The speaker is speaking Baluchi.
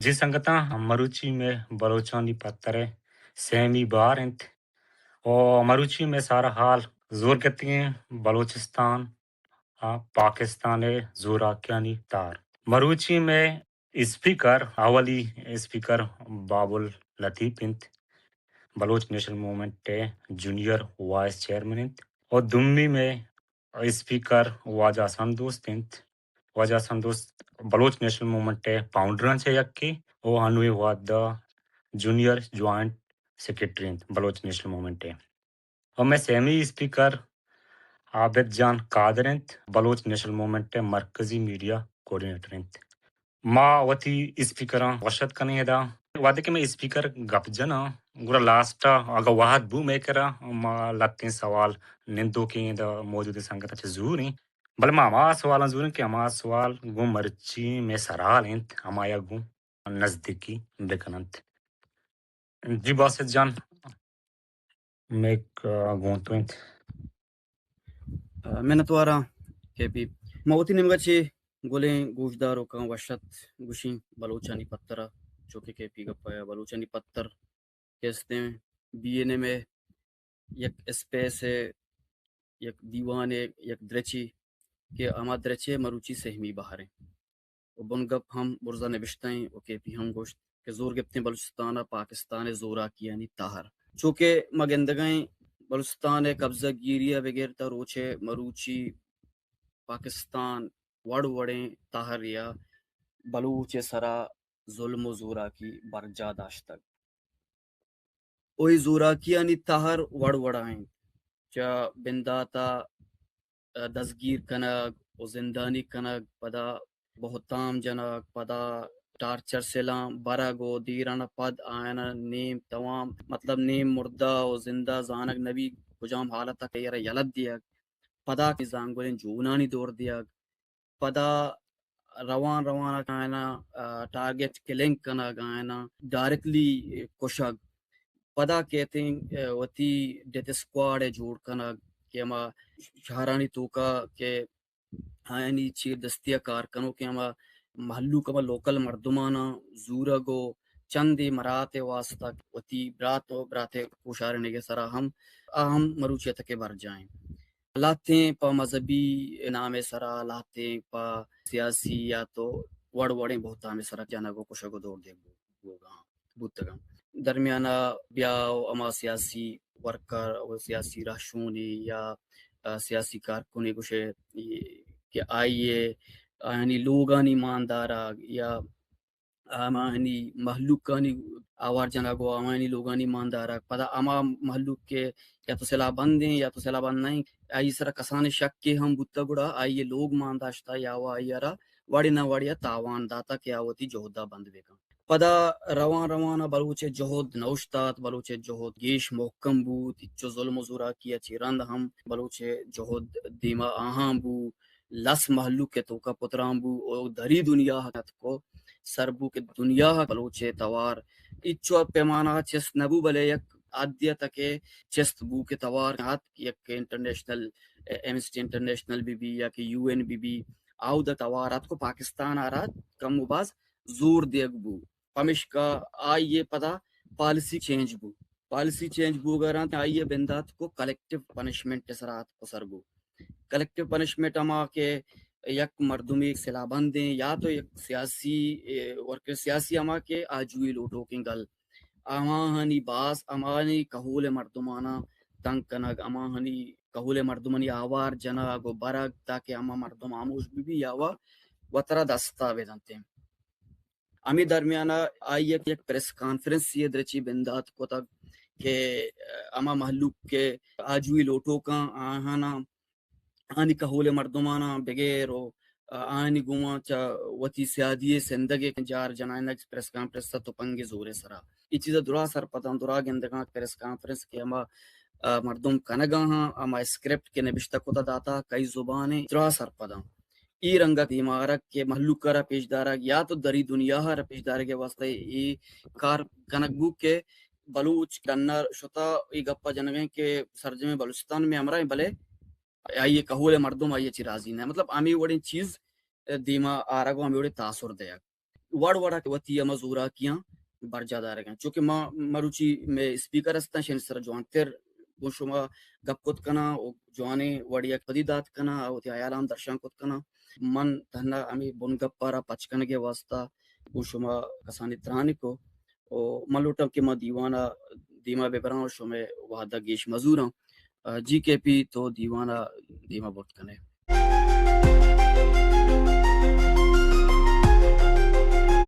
جی سنگتاں، مروچی مئے بلوچانی پتر ءِ سیمی بار انت۔ او مروچی مئے سارا حال زور گتگیں بلوچستان ءُ پاکستان ءِ زوراکیانی تار۔ مروچی مئے اسپیکر، اولی اسپیکر بابل لطیف انت، بلوچ نیشنل موومنٹ ءِ جونیئر وائس چیئرمین انت۔ او دومی مئے اسپیکر واجہ حسن دوست انت۔ واجہ حسن دوست بلوچ نیشنل موومنٹ ءِ فاؤنڈراں چہ یکے او ہنویں وھد ءَ جونیئر جوائنٹ سیکرٹری انت بلوچ نیشنل موومنٹ ءِ۔ او مئے سیمی اسپیکر عابد جان قادر انت، بلوچ نیشنل موومنٹ ءِ مرکزی میڈیا کوآرڈینیٹر انت۔ ما وتی اسپیکراں وش اتک کنیں ادا۔ وھدے کہ مئے اسپیکر گپ جناں، گڑا لاسٹ ءَ اگاں وھد بو مئے کرا، ما لھتیں سوال نندوکیں ادا موجودیں سنگتاں چہ زوریں۔ بلے ما ہما سوالاں زوریں کہ ہما سوال گوں مرچی مئے سرحال انت، ہمایا گوں نزدیکی بکننت۔ جی باسط جان، میک، آ، گوں تو انت۔ آ، منتواراں کے پی۔ ما وتی نیمگا چہ گلیں گوشداروکاں وش اتک گوشیں بلوچانی پترا، چوکہ کے پی گپا یا بلوچانی پتر کہ استیں بی این ایم ءِ یک اسپیس ءِ، یک دیوان ءِ، یک درچی کہ ہما درچ ءِ مروچی سہمی بہر انت۔ و بنگپ ہم برزا نبشتہ ایں و کے پی ہم گوشت کہ زور گپتیں بلوچستان ءَ پاکستان ءِ زوراکیانی تہر۔ چوکہ ما گندگا ایں بلوچستان ءِ قبضہ گیری ءَ بگر تا روچ ءِ مروچی پاکستان وڑ وڑیں تہرے ءَ بلوچ ءِ سرا ظلم و زوراکی برجا داشتگ۔ و اے زوراکیانی تہر وڑ وڑا انت۔ چہ بندات ءَ دزگیر کنگ و زندانی کنگ، پدا بہتام جنگ، پدا ٹارچر سیلاں برگ و دیران ءَ پد آیان ءَ نیم توام، مطلب نیم مردہ و زندہ زانگ نبی کجام حالت ءَ کہ آئی ءَ را یلہ دیگ، پدا کہ زانگولیں جونانی دور دیگ، پدا روان روان ءَ آیاناں، آ، ٹارگٹ کلنگ کنگ، آیاناں ڈائریکٹلی کشگ۔ پدا کہتیں، آ، وتی ڈیتھ اسکواڈ ءِ جوڑ کنگ کہ ہما شہرانی توکا کہ آیانی چیر دستی ءَ کار کنوکیں ہما مہلوک، ہما لوکل مردماناں زورگ و چندے مرات ءِ واسطہ وتی برات و برات ءِ کوشارینگ ءِ سرا ہم، آ ہم مروچی ءَ تک ءَ برجاہ انت۔ لہتیں پہ مذہبی نام ءِ سرا، لہتیں پہ سیاسی یا تو وڑ وڑیں بہتام ءِ سرا جنگ و کشگ و دور دیگ بوگاں، بوتگاں۔ درمیان ءَ بیا و ہما سیاسی ورکر و سیاسی رہشونے یا، آ، سیاسی کارکنے گوشے کہ آئی ءِ آیانی لوگانی مان دارگ یا ہماہانی مہلوکانی آوار جنگ و ہماہانی لوگانی مان دارگ۔ پدا ہما مہلوک کہ یا تو سلاہ بند ایں یا تو سلاہ بند نہ ایں، آئی سرا کسانیں شکے ہم بوتگ گڑا آئی ءِ لوگ مان داشتہ یا و آئی ءَ را وڑے نہ وڑے ءَ تاوان داتہ کہ آ وتی جہد ءَ بند بہ کن۔ پدا روان روان ءَ بلوچ ءِ جہد نہ اوشتات، بلوچ ءِ جہد گیش مہکم بوت، ہچو ظلم و زوراکی ءَ چہ رند ہم بلوچ ءِ جہد دیما آہان بو، لس مہلوک ءِ توکا پتران بو و دری دنیا ءَ اتک و سر بو کہ دنیا ءَ بلوچ ءِ توار ہچو پیمانہ ءَ چست نہ بو، بلے یک حدے ءَ تک ءَ چست بو کہ توار اتک، یک انٹرنیشنل، ایمنسٹی انٹرنیشنل بہ بی یا کہ یو این بہ بی، آودا توار اتک و پاکستان ءَ را کم و باز زور دیگ بو۔ پمیشکا آئی ءِ پدا پالیسی چینج بو۔ پالیسی چینج بوگ ءَ رند آئی ءِ بندات کو کلیکٹیو پنشمنٹ ءِ سرا اتک و سر بو۔ کلیکٹیو پنشمنٹ ہما کہ یک مردمے سلاہ بندیں یا تو یک سیاسی، اے، ورکر سیاسی ہما کہ آجوئی لوٹوکیں گل، ہماہانی باز، ہماہانی کہول ءِ مردماناں تنگ کنگ، ہماہانی کہول ءِ مردمانی آوار جنگ و برگ تاکہ ہما مردم ہاموش بہ بی یا و وترا دستا بہ دنتیں۔ ہمے درمیان ءَ آئی ءَ یک پریس کانفرنس ءِ درچی بندات کتگ کہ ہما مہلوک کہ آجوئی لوٹوکاں آہاناں، آنی کہول ءِ مردماناں بگر و آنی گوما چہ وتی سیادی ءِ سندگ ءِ جار جنائینگ پریس کانفرنس ءَ تپنگ ءِ زور ءِ سرا۔ اے چیز ءَ درا سرپداں، درا گندگاں پریس کانفرنس کہ ہما، آ، مردم کنگا ہاں، ہما اسکرپٹ کہ نبشتہ کتہ داتا کئی زبان ءَ، درا سرپداں۔ اے رنگ ءَ دیما آرگ کہ مہلوک ءَ را پیش دارگ یا تو دری دنیا ءَ را پیش دارگ ءِ واستہ اے کار کنگ بوت کہ بلوچ ڈن ءَ شتہ اے گپ ءَ جنگ ءَ کہ سرجمیں بلوچستان مئے ہمراہ ایں، بلے آئی ءِ کہول ءِ مردم آئی ءَ چہ راضی نہ۔ مطلب ہمے وڑیں چیز دیما آرگ و ہمے وڑیں تاثر دیگ۔ وڑ وڑا کہ وتی ہما زوراکیاں برجا دارگاں۔ چونکہ ما مروچی مئے اسپیکر ہستاں، شن سر جوانتر گوں شما گپ کت کناں و جوانیں وڑیا پدی دات کناں، وتی حیالاں درشان کت کناں۔ من تہنا ہمے بن گپارا پچ کنگے واسطہ گوں شما کسانی تران کو و من لوٹاں کہ ما دیوانا دیما ببراں و شمئے وہدا گیش مزوراں۔ جی کے پی، تو دیوانا دیما برت کنے۔